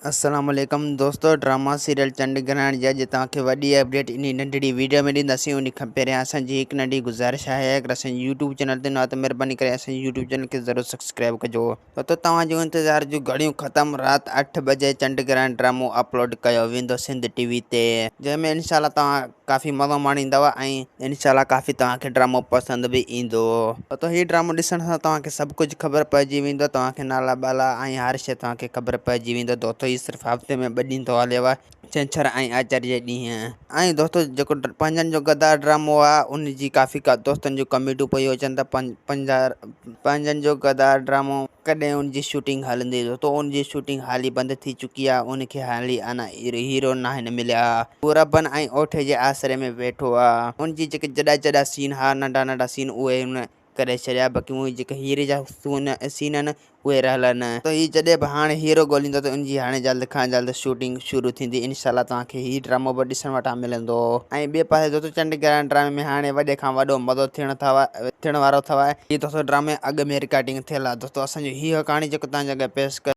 السلام عليڪم دوستو ڊراما سيريل چنڊ گرهڻ جي اڄ توهان کي وڏي اپڊيٽ انهي ننڍڙي ويڊيو ۾ ڏينداسين انهي کان پهريان اسان جي هڪ ننڍي گذارش آهي اگر اسان جي يوٽيوب چينل تي نه ته مهرباني ڪري اسان جي يوٽيوب چينل کي ضرور سبسڪرائب ڪجو دوستو توهان جو انتظار جون گهڙيون ختم رات اٺ بجي چنڊ گرهڻ ڊرامو اپلوڊ ڪيو ويندو سنڌ ٽي وي تي جنهن ۾ انشاء الله توهان ڪافي مزو ماڻيندؤ ۽ انشاء الله ڪافي توهان کي ڊرامو پسند به ايندو. ته هي ڊرامو ڏسڻ سان توهان کي سڀ ڪجهه خبر پئجي ويندو توهان کي نالا ٻالا ۽ هر شي توهان کي خبر پئجي ويندو دوستو هي صرف هفتي ۾ ٻه ڏينهن ٿو هليو ڇنڇر ۽ آچر جي ڏينهن ۽ دوستو جيڪو پنهنجن جو غدار ڊرامو آ ان جي ڪافي دوستن جون ڪمينٽون پيون اچن ته پنهنجن جو غدار ڊرامو ڪڏهن ان جي شوٽنگ هلندي دوستو ان جي شوٽنگ حالي بند ٿي چڪي آ ان کي حالي اڃا هيرو ناهن مليا هو ربن ۽ اوٺي جي آسري ۾ ويٺو آ ان جي جيڪي جڏا جڏا سين ها ننڍا ننڍا سين اهي هن ڪڍي ڇڏيا باقي اهي جيڪي هيري جا سون سين آهن اهي رهيل آهن ته هي جڏهن به هاڻي هيرو ڳوليندو ته ان جي هاڻي جلد کان جلد شوٽنگ شروع ٿيندي انشاء الله توهان کي هي ڊرامو به ڏسڻ وٽان ملندو ۽ ٻئي پاسي دوستو چنڊ گرهڻ ڊرامي ۾ هاڻي وڏي کان وڏو مزو ٿيڻ ٿيڻ وارو اٿو هي دوستو ڊرامي اڳ ۾ رڪارڊنگ ٿيل آ دوستو اسان جو هي هو ڪهاڻي جيڪو توهان جي اڳيان پيش ڪيو.